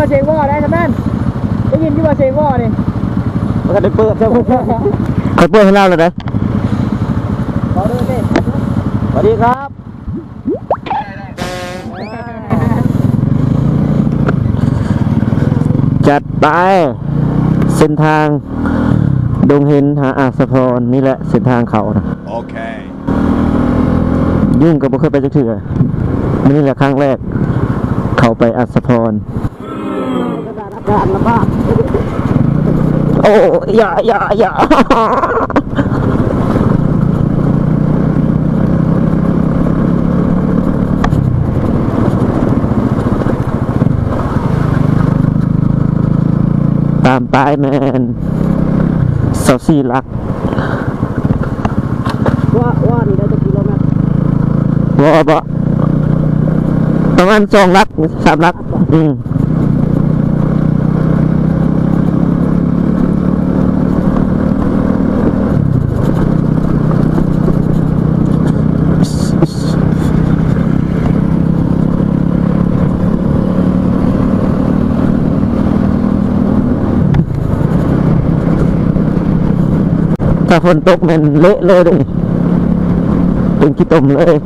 ວ່າເສຍງວໍໄດ້ຊະນັ້ນ ໄດ້ຍິນຢູ່ວ່າເສຍງວໍນີ້ ບໍ່ທັນໄດ້ເປີດເທື່ອ ຂ້ອຍເປີດໃຫ້ລາວແລ້ວເດ້. ສະຫວັດດີຄັບ ຈັດໄປ ເສັ້ນທາງດົງເຫັນຫາອາດສະພອນ ນີ້ແຫຼະເສັ້ນທາງເຂົ້ານະ. ໂອເຄ. ຍຸງກໍບໍ່ເຄີຍໄປຈັກເທື່ອ ມື້ນີ້ແຫຼະຄັ້ງແລກເຂົ້າໄປອາດສະພອນ. ໂອ້ ຢ່າ ຢ່າ ຢ່າ ຕາມປ້າຍແມ່ນຊາວສີ່ຫຼັກ. ວ່າ ວ່ານີ້ໄດ້ຈັກກິໂລແມັດ? ບໍ່ ບໍ່ ປະມານສອງຫຼັກ ສາມຫຼັກ ອືມ. ຖ້າຝົນຕົກແມ່ນເລະເລີຍເດ້ ເປັນຂີ້ຕົມເລີຍ.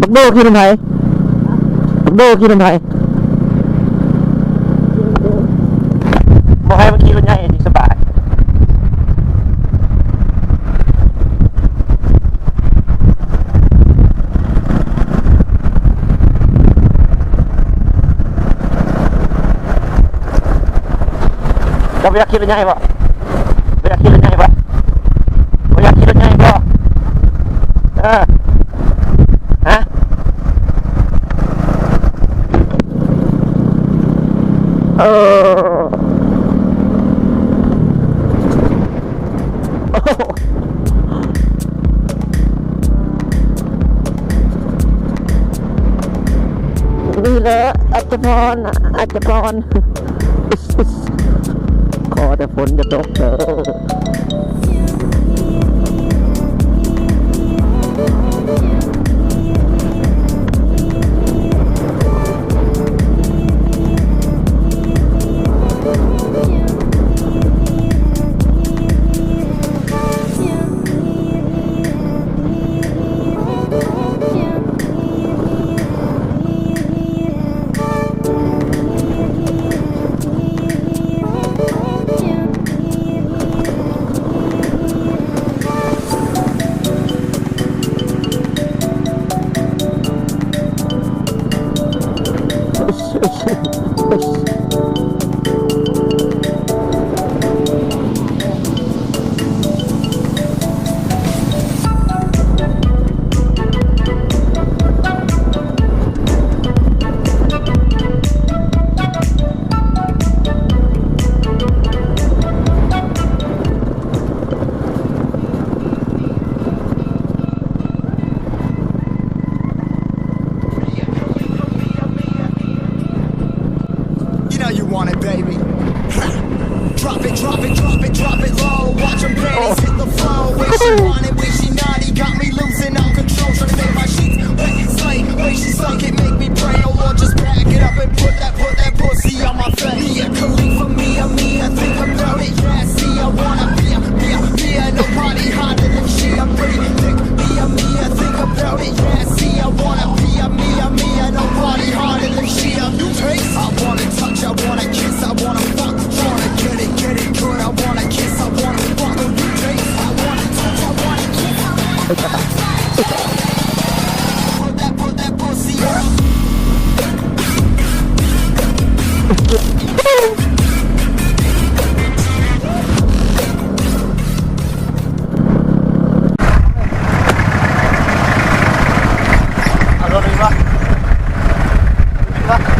ບັກໂດຂີ່ນຳໃຜ? ບັກໂດຂີ່ນຳໃຜ? ບໍ່ໃຫ້ມັນຂີ່ລົດໃຫຍ່ນີ້ສະບາຍ. ເຈົ້າບໍ່ຢາກຂີ່ລົດໃຫຍ່ບໍ່? ບໍ່ຢາກຂີ່ລົດໃຫຍ່ບໍ່? ບໍ່ຢາກຂີ່ລົດໃຫຍ່ບໍ່? ເອີ ຮະ? ເອີ ນີ້ແຫຼະ ອາດສະພອນ ອາດສະພອນ. ຂໍແຕ່ຝົນຢ່າຕົກເດີ.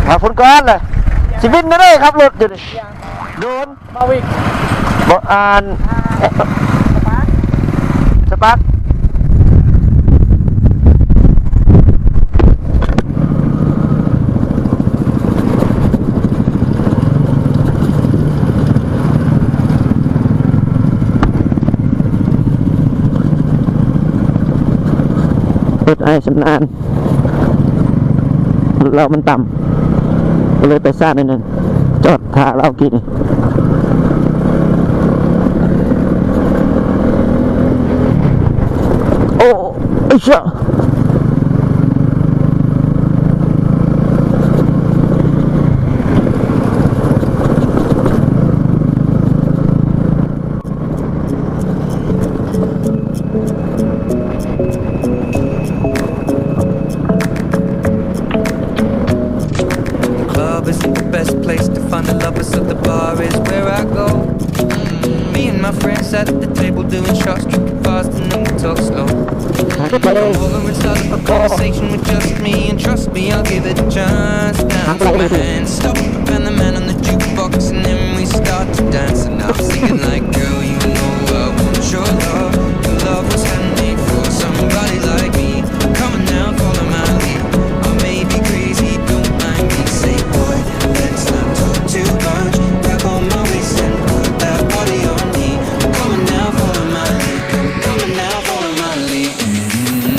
ຖ້າຝົນກໍອັດແຫຼະ ຊິບິນແນວໃດ ຂັບລົດຢູ່ນີ້ ໂດນ ມາວິກ ບໍ່ອ່ານ ສະປາກ ສະປາກ ລົດອ້າຍຊຳນານ. ລົດລາວມັນຕ່ຳ ກໍເລີຍໄປຊ້າໜ້ອຍໜຶ່ງ ຈອດຖ້າລາວກີ້ນີ້ ໂອ້ ເອີຍຊະ. Club isn't the best place to find the lovers, so the bar is where I go. Me and my friends sat at the table doing shots, tripping fast, and then we talk slow. Come over and start up a conversation with just me, and trust me, I'll give it a chance. Now take my hand, stop, and the man on the jukebox, and then we start to dance. And I'm singing like, girl, you know I want your love. Your love was handmade for somebody like me. Come on now, follow my lead. I may be crazy, don't mind me. Say, boy, let's not talk too much. Grab on my waist and put that body on me. Come on now, follow my lead. Come on now, follow my lead. Mm-hmm.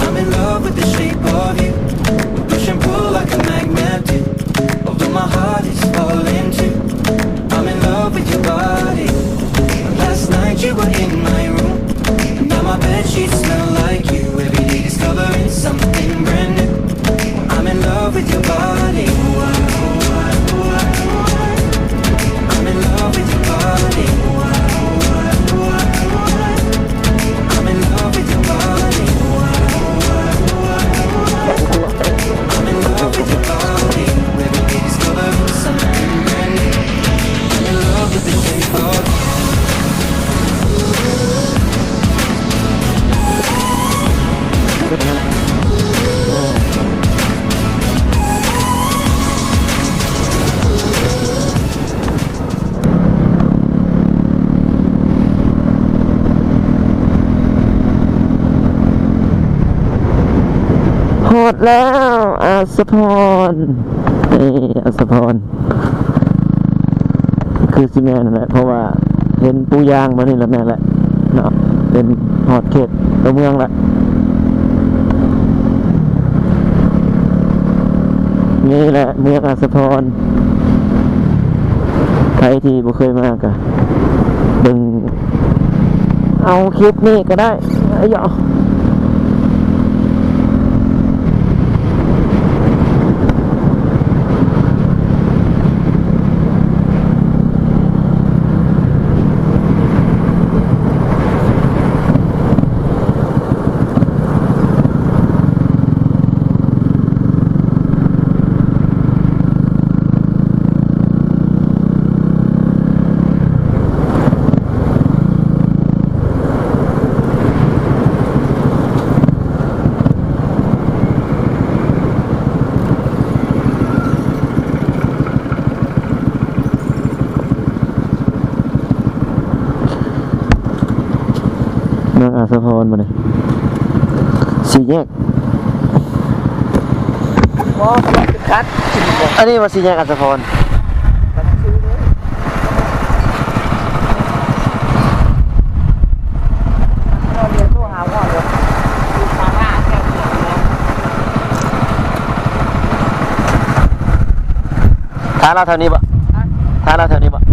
I'm in love with the shape of you. We push and pull like a magnet do. Although my heart is falling too. I'm in love with your body. Last night you were in my room. Now my bed sheets smell like you. Every day discovering something brand new. I'm in love with your body. I'm in love with your body. I'm in love with your body. I'm in love with your body. Every day discovering something brand new. I'm in love with the shape of you. ຮອດແລ້ວ ອາດສະພອນ ເອີ ອາດສະພອນ ຄືຊິແມ່ນຫັ້ນແຫຼະ ເພາະວ່າເຫັນປູຢາງມານີ້ລະແມ່ນແຫຼະເນາະ ເປັນຮອດເຂດຕົວເມືອງລະ. ນີ້ແຫຼະເມືອງອາດສະພອນ ໃຜທີ່ບໍ່ເຄີຍມາກະເບິ່ງເອົາຄລິບນີ້ກໍໄດ້. ອາຍະ ເມືອງອາດສະພອນ ບາດນີ້ ສີ່ແຍກ ບໍ່ ຄັດ ອັນນີ້ວ່າສີ່ແຍກອາດສະພອນ. ຖ້າລາວແຖວນີ້ບໍ່? ຖ້າລາວແຖວນີ້ບໍ່?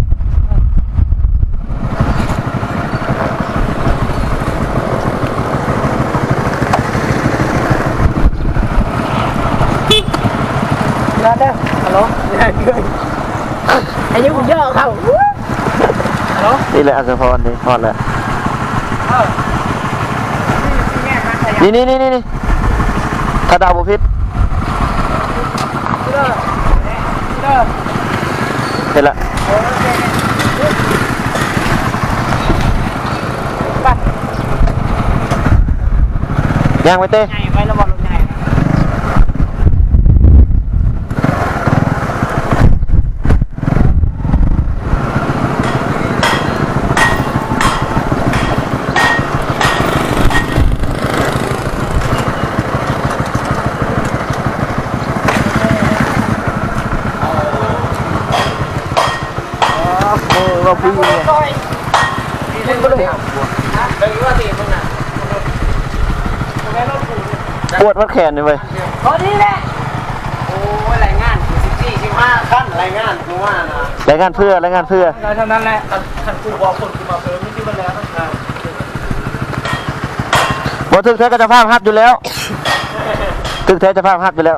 ມາເດີ ຮັລໂຫຼ ອາຍຸເຍາະເຂົາ ຮັລໂຫຼ ນີ້ແຫຼະ ອາດສະພອນນີ້ ຮອດແລ້ວ ເອີ ນີ້ສີ່ແຍກ ນີ້ໆໆໆ ຖ້າເດົາບໍ່ຜິດ ເຫັນລະ ໄປ ຍ່າງໄປເຕະ ໃຫຍ່ໄປແລ້ວບໍ່ ລົດໃຫຍ່. ປວດໝົດແຂນນີ້ເວີຍ. ພໍດີແຫຼະ ໂອ້ຍ ລາຍງານສິບສີ່ ສິບຫ້າ ຄັນ ລາຍງານ ຄືວ່ານະ ລາຍງານເພື່ອ ລາຍງານເພື່ອ ໄດ້ເທົ່ານັ້ນແຫຼະ. ຄັນ ຄັນຄູບອກຄົນຄືມາເພີ່ມ ນີ້ຄືມັນແລ້ວ ບໍ່ ຖືກແທ້ກໍເຈົ້າພາບຮັບຢູ່ແລ້ວ ຖືກແທ້ເຈົ້າພາບຮັບຢູ່ແລ້ວ.